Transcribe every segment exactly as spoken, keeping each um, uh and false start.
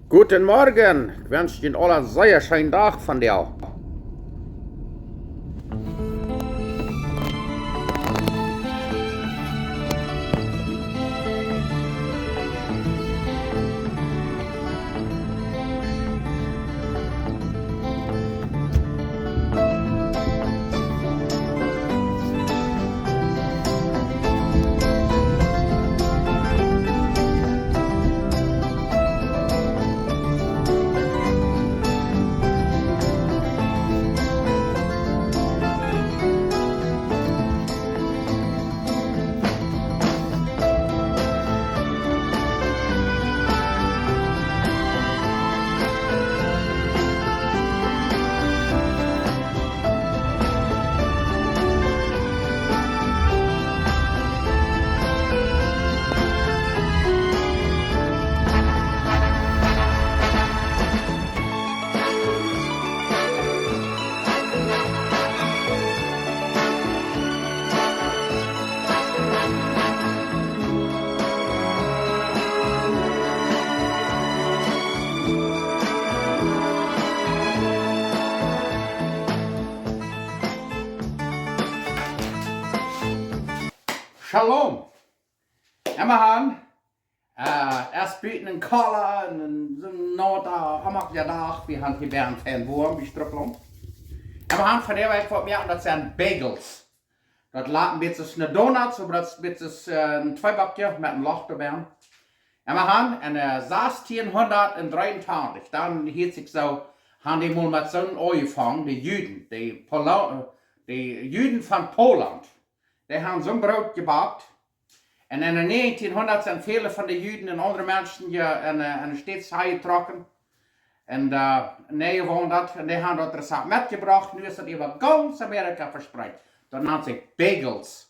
Guten Morgen, ekj wensch junt aula een sea scheenen Dach vondoag. Shalom. Emma han, äh, es buten een kolda un een, soon nota, amak de Dach, wie han hia bie ons fein woam, bie Struppelunk. Emma han, vondoag woa ekj waut moaken, daut sent Bagels. Daut lat een bät aus ne Donuts, oba daut es een bät aus, äh, een Tweeback met een Loch doabie. Emma han, en, äh, sastien hundat dreeuntachentich, dan hieet sikj soo, han dee mol met soon aunjefongen, de Juden, de Polo-, de Juden von Polen, dee han soon Broot jebackt. Un en de näajentien hundat sent väle von de Juden un aundre Menschen je en, äh, en de States han jetrocken. Un, äh, nä, jewoont daut. Un dee han daut Rezept metjebrocht. Nu es daut äwa gaunz Amerika vespreet. Daut nant sikj Bagels.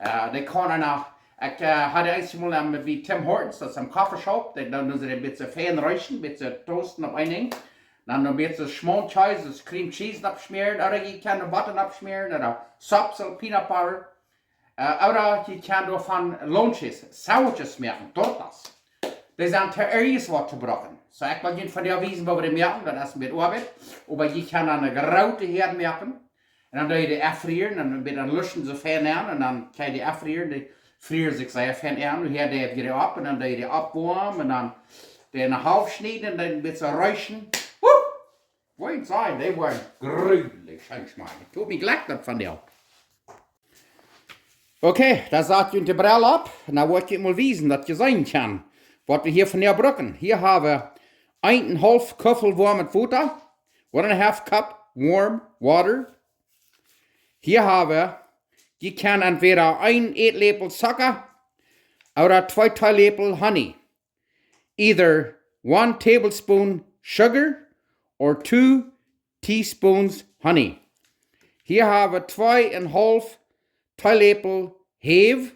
Äh, dee kaun eena, ekj, äh, haud eemol, ähm, bie Tim Hortons, daut es een Coffeeshop. Dee, dan doonen see een bät fein reesten, een bät toasten opp een Dinkj. Dan een bät Schmaunkjees, daut es cream cheese oppschmäaren. Ooda jie kjennen Botta oppschmäaren, ooda Sapsel, peanut butter. Äh, ooda jie kjennen doavon lunches, Sandwiches moaken, tortas. Dee sent to irjent waut to brucken. Soo, ekj well junt vondoag wiesen, woo wie dee moaken, daut es een bät Oabeit. Oba jie kjennen dan eene groote Häad moaken. Un dan doo jie dee enfrieren, un dan, dan luschen see fein aun. Un dan kjenn jie dee enfrieren, dee frieren sikj sea fein aun. Un hia doo jie dee opp, un dan doo jie dee oppwoamen, un dan dee en haulf schnieden, un dan een bät reesten. Woa! Woa ekj sajen, dee woaren grulich scheen schmakjen. Ekj hab mie jlikj daut vondoag. Okay, dan sat jie de Brell opp. Nu woa ekj junt mol wiesen, daut jie seenen kjennen, waut wie hia vondoag brucken. Hia hab wie een un een haulf Kuffel woamet Wota, one and a half cup warm water. Hia hab wie, jie kjennen entwäda een Ätläpel Zocka ooda twee Teeläpel Honey. Either one tablespoon sugar or two teaspoons honey. Hia hab wie twee un een haulf Teeläpel Häw,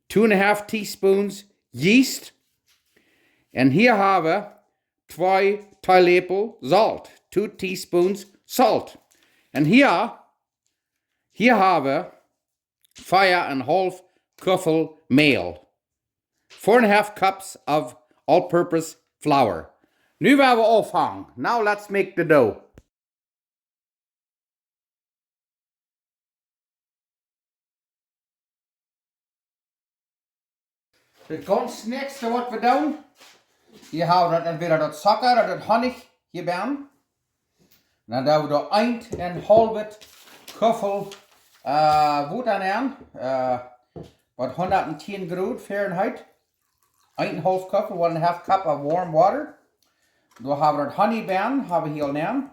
two and a half teaspoons yeast. Un hia hab wie twee Teeläpel Solt, two teaspoons salt. Un hia, hia hab wie five and a half Kuffel Mäl. Four and a half cups of all-purpose flour. Nu woa wie aunfangen. Now let's make the dough. Daut gaunz näakjste waut wie doonen, hia hab wie daut entwäda daut Zocka ooda daut Honich hia bie. Dan doo wie doa een un een haulf Kuffel, äh, Wota aun, äh, waut hundat tieen Grod Fahrenheit. Een un een haulf Kuffel, one and a half cup of warm water. Doa hab wie daut Honey bie, hab wie hia aun.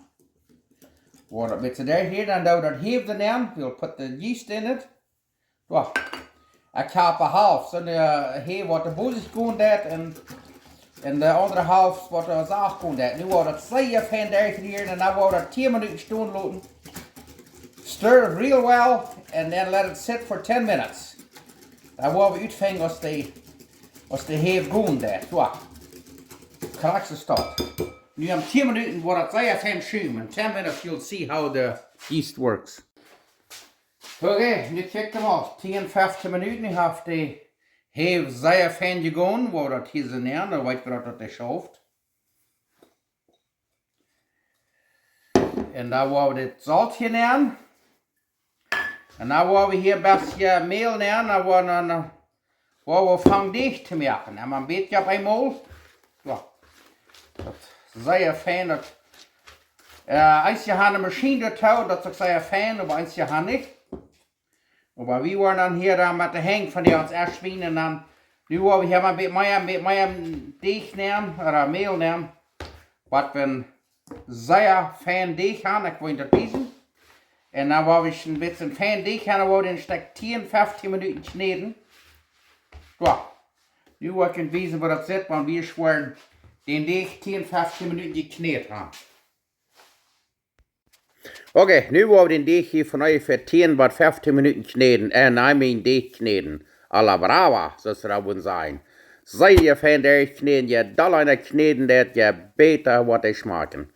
Woa daut bitte doa hia, dan doo wie daut Häw aun. We'll put the yeast in it. Jo. Ekj hab eene Halft, soone, äh, hia waut de Bosich gonen deit un, un de aundre Halft waut de Sach gonen deit. Nu woa wie daut sea fein derchrieren un dan woa wie daut tieen Minuten stonen loten. Stir it real well and then let it sit for ten minutes. Dan woa wie utfinjen aus de, aus de Häw gonen deit. Jo. Krakjt soo steit. Nu aun tieen Minuten woat daut sea fein schumen. In ten minutes you'll see how the yeast works. Okay, nu kjikj mol, tieen, fieftieen Minuten, nu haft de Häw sea fein jegonen, woa wie daut hia soo nämen, dan weet wie daut dee schauft. Un dan woa wie dit Solt hia nämen. Un dan woa wie hia een bät Mäl nämen, dan woa wie, dan, eh, woa wie aunfangen Deajch to moaken. Un een bät opp eemol. Jo. Daut es sea fein, daut, eh, eenje han ne Maschien doatoo, daut es uk sea fein, oba eenje han nich. Oba wie woaren dan hia dan met de Henj von dee ons ieescht wienen un dan, nu woa wie hia mau een bät mea, een bät mea Deajch nämen, ooda Mäl nämen. Waut wie een sea fein Deajch han, ekj woa junt daut wiesen. Un dan woa wie een bät fein Deajch han, dan woa wie een Stekj tieen, feftieen Minuten kjnäden. Jo, nu woa ekj junt wiesen woo daut sitt, wan wie ieescht dän Deajch tieen, feftieen Minuten jekjnät han. Okay, nu woa wie dän Deajch hia von onjefäa tieen bat feftieen Minuten kjnäden. Un I mean Deajch kjnäden. A la brava, soo aus see daut wudden sajen. Sea fein Deajch kjnäden, je dolla eena kjnäden deit, je bäta woat dee schmakjen.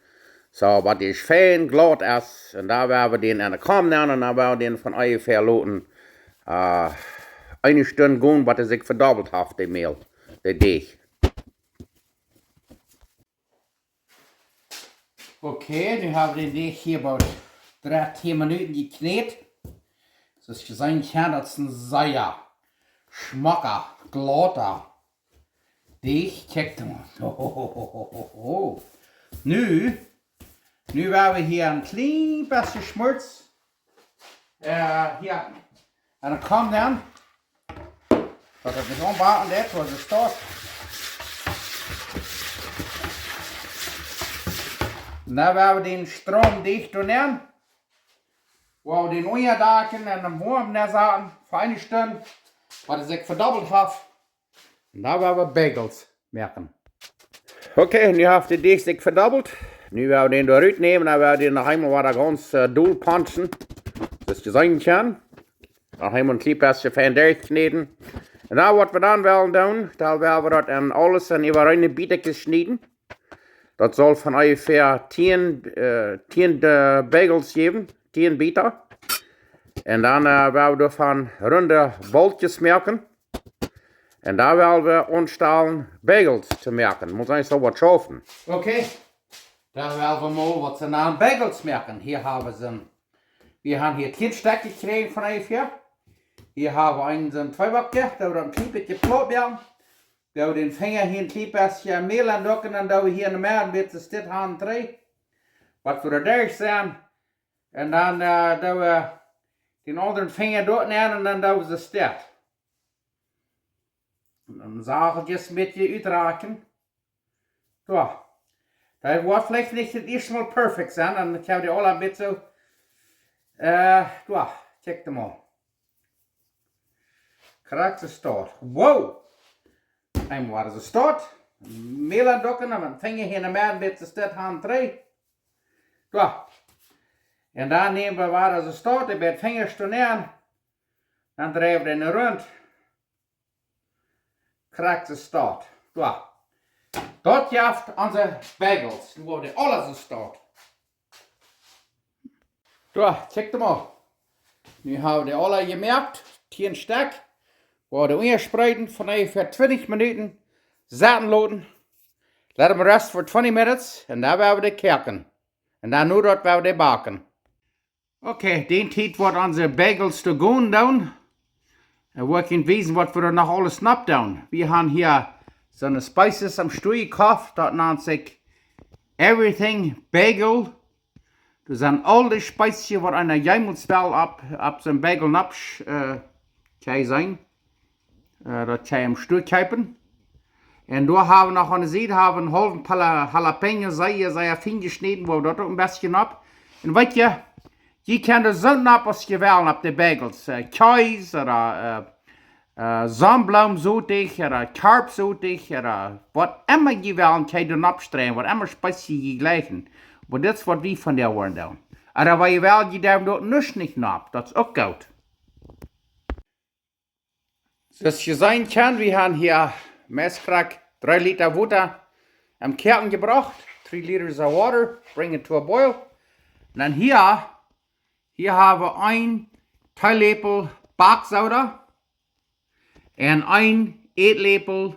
Soo, waut es fein glaut es, un dan woa wie dän aun de Kom nämen, un dan woa wie dän von onjefäa loten, eh, eene Stund gonen, waut hee sikj vedobbelt haft, de Mäl, de Deajch. Okay, nu hab wie dän Deajch hia bie dartieen Minuten jekjnät. Soo aus jie seenen kjennen, daut es een sea schmocka, glatta Deajch. Kjikj dan mol. Ho, ho, ho. Nu, nu woa wie hia een kjlien bät Schmolz, eh, hia aun de Kom nämen. Daut daut nich aunbaken deit, soo aus et steit. Un dan woa wie dän Stroom dicht doonen. Woa wie dän unjadakjen un em Woamen saten fa eene Stund, waut hee sikj vedobbelt haft. Un dan woa wie Bagels moaken. Okay, nu haft de Deajch sikj vedobbelt. Nu woa wie dän doa rut nämen, dan woa wie dän noch eemol wada gaunz, eh, dol punchen. Soo aus jie seenen kjennen. Noch eemol een kjlien bät fein derchkjnäden. Un dan, waut wie dan wellen doonen, dan woa wie daut en aules en äwa eene Bieta schnieden. Daut saul von onjefäa tieen, eh, tieen, eh, Bagels jäwen, tieen Bieta. Un dan, eh, woa wie doavon runde Bolkjes moaken. Un dan woa wie aunstalen Bagels to moaken. Mott eent soo waut schaufen. Okay. Dan woa wie mol waut soo aun Bagels moaken. Hia hab wie soo, wie haben hia tieen Stekj jekjräajen von onjefäa. Hia hab wie een soo twee Wokje, daut wie daut een kjlien bät plaut moaken. Daut wie dän Finja hia een kjlien bät Mäl aunducken un daut wie hia en de Med een bät Stekj han, dree. Waut wie doa derch sent. Un dan, eh, daut wie dän aundren Finja doa nämen un dan daut wie soo steit. Un dan sacht een bät utraken. Soo. Daut woat veleicht nich daut ieeschte Mol perfekt sennen, dan kjenn wie dee aula een bät soo, eh, soo, kjikj dan mol. Krakjt soo steit. Wow! Eemol wada soo steit. Mäl aunducken, dan met dän Finja hia en de Med een bät Stekj han, dree. Soo. Un dan näm wie wada soo steit, een bät Finja doa nämen. Dan dreien wie dän runt. Krakjt soo steit. Soo. Daut jeft onse Bagels. Nu woa wie dee aula soo steit. Soo, kjikj dan mol. Nu hab wie dee aula jemoakt. Tieen Stekj. Woa wie dee unjaspreeden von onjefäa twintich Minuten setten loten. Let 'em rest for twenty minutes. Un dan woa wie dee koaken. Un dan nu daut woa wie dee baken. Okay, dee Tiet woat onse Bagels to gonen doonen. Un woa ekj junt wiesen waut wie doa noch aules nopp doonen. Wie haben hia soone Spices aum Stua jekoft, daut nant sikj Everything Bagel. Daut sent aul dee Spices waut eena jemols well opp, opp soon Bagel nopp, eh, kjenn seenen. Eh, daut kjenn jie em Stua kjeepen. Un doa hab wie noch aun de Sied hab wie een haulwen Pala-, Jalapeño, sea, sea fein jeschnäden, woa wie daut uk een bät nopp. Un weet jie, jie kjennen doa soo nopp aus jie wellen opp de Bagels. Eh, Kjees ooda, eh, eh, Sonnenbloomsootich ooda Kjarpsootich ooda waut emma jie wellen, kjenn jie doa nopp streien, waut emma Spices jie jlikjen. Oba dit es waut wie vondoag woaren doonen. Ooda wan jie wellen, jie derwen doa nuscht nich nopp, daut es uk goot. Soo aus jie seenen kjennen, wie haben hia meist krakjt dree Lita Wota em Koaken jebrocht. Three liters of water, bring it to a boil. Un dan hia, hia hab wie een Teeläpel Bakjsoda un een Ätläpel,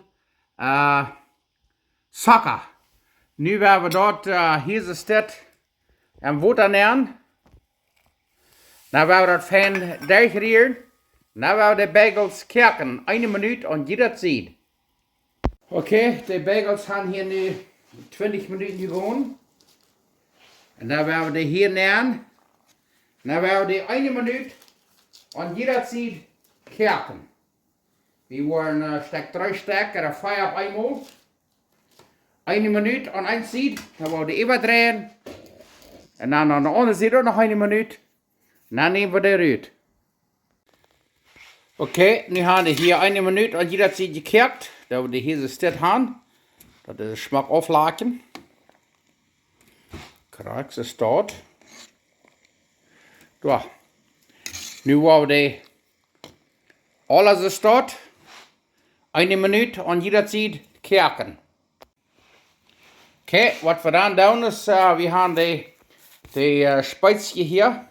eh, Zocka. Nu woa wie daut, eh, hia soo steit, en Wota nenn. Nu woa wie daut fein derchrieren. Nu woa wie de Bagels koaken, eene Minut aun jieda Sied. Okay, de Bagels han hia nu twintich Minuten jegonen. Un dan woa wie dee hia nenn. Dan woa wie dee eene Minut aun jieda Sied koaken. Wie woaren, äh, Stekj dree Stekj ooda vea opp eemol. Eene Minut aun eene Sied, dan woa wie dee äwadreien. Un dan aun de aundre Sied uk noch eene Minut. Un dan näm wie dee rut. Okay, nu han wie hia eene Minut aun jieda Sied jekoakt. Dan woa wie dee hia soo stell han. Daut dee schmock auflakjen. Krakjt soo steit. Soo. Nu woa wie dee aule soo steit. Eene Minut aun jieda Sied koaken. Okay, waut wie dan doonen es, äh, wie han dee, dee, äh, Speezje hia.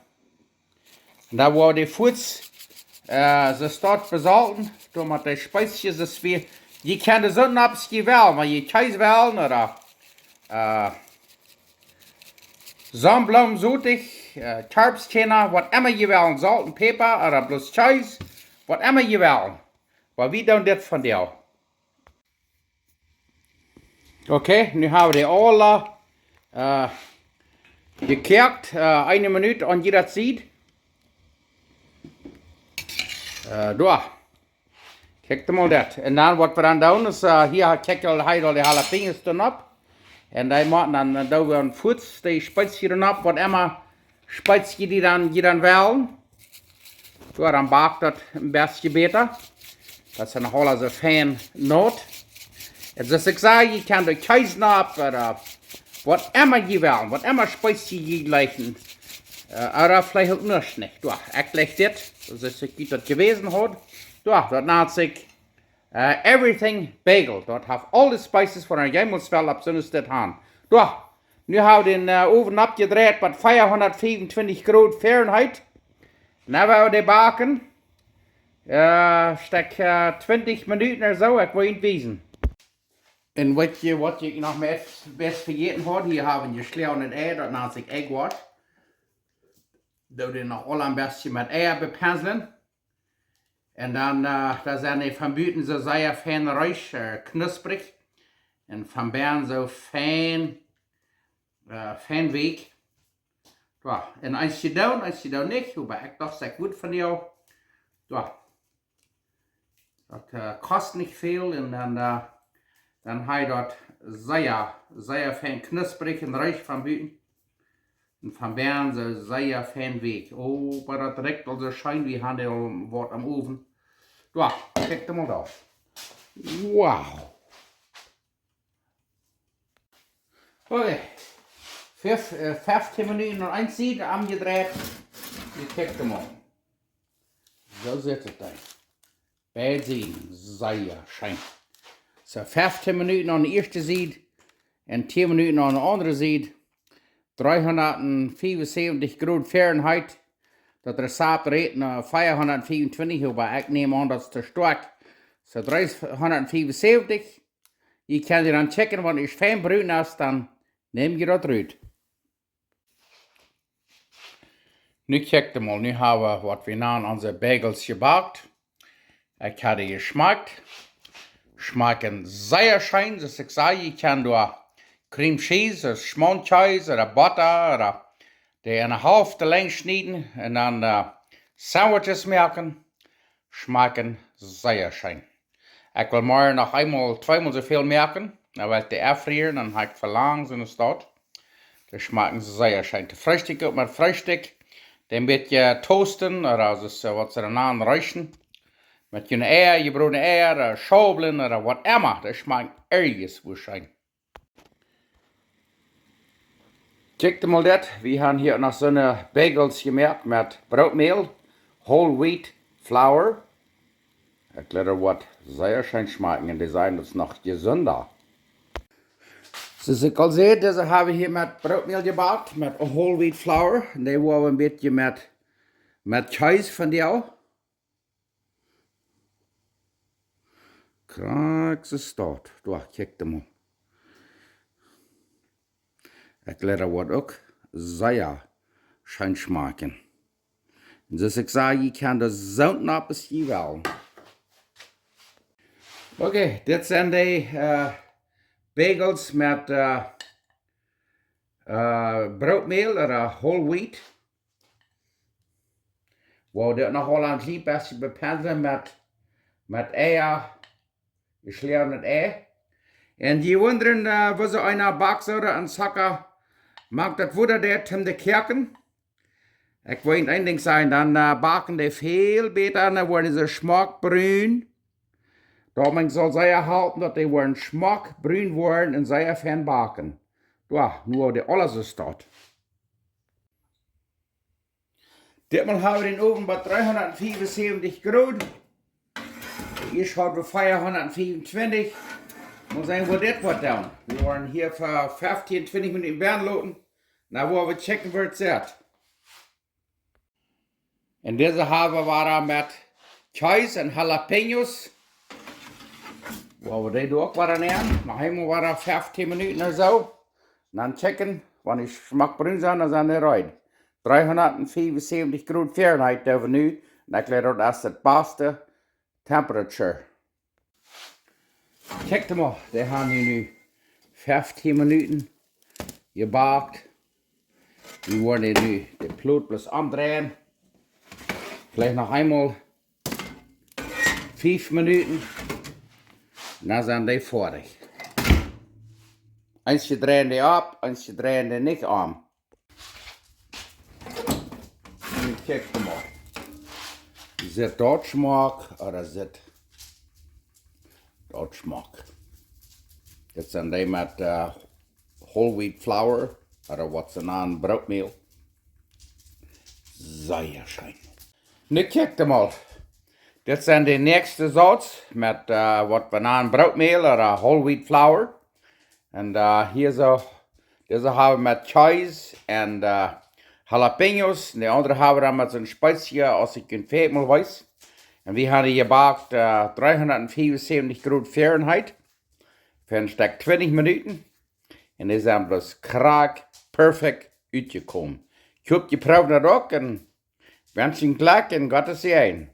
Un dan woa wie dee fuaz, äh, soo steit besolten. Doamet dee Speezje, daut wie, jie kjennen soo opp jie wellen, wan jie Kjees wellen ooda, äh, Sonnebloomen, Sotich, äh, Kjarpskjarna, waut emma jie wellen, Solt un Päpa ooda bloos Kjees, waut emma jie wellen. Oba wie doonen dit vondoag. Okay, nu ha wie dee aule, äh, jekoakt, äh, eene Minut aun jieda Sied. Äh, soo. Kjikj mol daut. Un dan waut wie dan doonen es, äh, hia kjikj aul, hia aul dee Jalapeños doa opp. Un dee moaken dan, dan doo wie dan fuaz dee Speezje doa opp, waut emma Speezje jie dan, jie dan wellen. Soo, dan bakt daut een bät bäta. Daut es dan aul soo fein naut. Un soo aus ekj säd, jie kjennen doa Kjees opp, ooda, äh, waut emma jie wellen, waut emma Speezje jie jleichen. Äh, ooda veleicht uk nuscht nich. Soo, ekj jleich dit, soo aus ekj junt daut jewäsen haud. Soo, daut nant sikj Äh, everything bagel. Daut haft aule Speezje, waut eena jemols well opp soon Stekj han. Soo, nu ha wie dän, äh, Owen oppjedreit bie veahundatfiefuntwintich Grod Fahrenheit. Nu woa wie dee baken. Äh, Stekj, äh, twintich Minuten ooda soo, ekj well junt wiesen. Un weet jie, waut ekj noch mea best vejäten haud? Hia ha wie een jeschloagenet Ei, daut nant sikj Egg Wash. Doo dee noch aul een bät met Ei bepenslen. Un dan, äh, dan sent dee von buten soo sea fein reesch, äh, knusprich. Un von bennen soo fein, äh, fein weekj. Soo, un eenje doonen, eenje doonen nich, oba ekj docht, daut es goot von die. Soo. Daut, äh, kost nich väl un dan, äh, dan haft daut sea, sea fein knusprich un reesch von buten. Un von bennen soo sea fein weekj. Oh, oba daut rikjt aul soo scheen, wie han aul waut aum Owen. Soo, kjikj mol doa. Wow. Okay. Fief, äh, fieftieen Minuten aun eene Sied aunjedreit. Nu kjikj mol. Soo sitt daut dan. Beid Sieden, sea scheen. Soo, fieftieen Minuten aun de ieeschte Sied un tieen Minuten aun de aundre Sied. Dreehundatfiefunsäwentich Grod Fahrenheit. Daut Rezapt rät no veahundatfiefuntwintich, oba ekj näm aun, daut es too stoakj. Soo, dreehundatfiefunsäwentich. Jie kjennen dee dan checken, wan et fein brun es, dan näm jie daut rut. Nu kjikj mol, nu ha wie, waut wie nanen, onse Bagels jebakt. Ekj ha dee jeschmakjt. Schmakjen sea scheen, soo aus ekj säd, jie kjennen doa Cream Cheese, ooda Schmaunkjees, ooda Botta, ooda dee enne Halfte lenjd schnieden un dan, äh, Sandwiches moaken. Schmakjen sea scheen. Ekj well morjen noch eemol, tweemol soo väl moaken. Dan woa ekj dee aunrieren, dan ha ekj velang soo aus daut. Dee schmakjen sea scheen. Toom Freestikj uk met Freestikj. Dee een bät toasten, ooda soo, äh, waut see dan nanen, reeschen. Met june Eia, jebrodne Eia, äh, Schaublen, ooda waut emma. Dee schmakjen ieescht woo scheen. Kjikj mol dit, wie han hia noch soone Bagels jemoakt met Brootmäl, whole wheat flour. Ekj jleew, daut woat sea scheen schmakjen un dee sent uk noch jesunda. Soo aus ekj aul säd, dise ha wie hia met Brootmäl jebakt, met whole wheat flour. Un dee woa wie een bät met, met Kjees vondoag. Krakjt soo steit. Doa, kjikj mol. Ekj jleew, daut woat uk sea scheen schmakjen. Un soo aus ekj säd, jie kjennen doa soo knapp aus jie wellen. Okay, dit sent de äh, Bagels met äh, äh, Brootmäl ooda whole wheat. Woa dit noch aul een kjlien bät bepenslen met, met Eia, jeschloagenet Ei. Un jie wundren äh, woo soo eena Backsoda un Zucka mank daut Wota deit om de Kjoaken. Ekj well een Dinkj sajen, dan äh, backen dee väl bäta un dan woaren dee soo schmock brun. Daut mott saul sea halpen, daut dee woaren schmock brun woaren un sea fein backen. Jo, nu woa dee aules es daut. Ditmol hab wie dän Owen bie dreehundatfiefunsäwentich Grod. Ieescht haud wie vieahundatfiefuntwintich. Mol seenen, woo dit woat dan. Wie woaren hia fa feftieen, twintich Minuten brennen loten. Na, woa wie checken, woo et sitt. Un dise hab wie wada met Kjees un Jalapeños. Woa wie dee doa uk wada nämen. Noch eemol wada feftieen Minuten ooda soo. Un dan checken, wan dee schmock brun sent, dan sent dee reed. Dreehundatfiefunsäwentich Grod Fahrenheit hab wie nu. Un ekj jleew daut es de baste temperature. Check dee mol, dee haben nu, nu feftieen Minuten jebackt. Wie woaren dee nu de Plot bloos omdreien. Veleicht noch eemol fief Minuten. Dan sent dee foadich. Eenje dreien dee opp, eenje dreien dee nich om. Nu kjikj mol. Sitt daut schmock, ooda sitt daut schmock? Dit sent dee met äh, whole wheat flour, ooda waut see nanen Brootmäl. Sea scheen. Nu kjikj mol. Dit sent de näakjste Sauz met äh, waut wie nanen Brootmäl ooda whole wheat flour. Un äh, hia soo, dise hab wie met Kjees un äh, Jalapeños. Un de aundre hab wie dan met soon Speezje, aus ekj junt väamol wees. Un wie haben dee jebackt äh, dreehundatfiefunsäwentich Grod Fahrenheit. Fa een Stekj twintich Minuten. Un dee sent bloos krakjt perfekt utjekomen. Ekj hop, jie proowen daut uk un wensch junt Jlekj un Gott sien Säajen.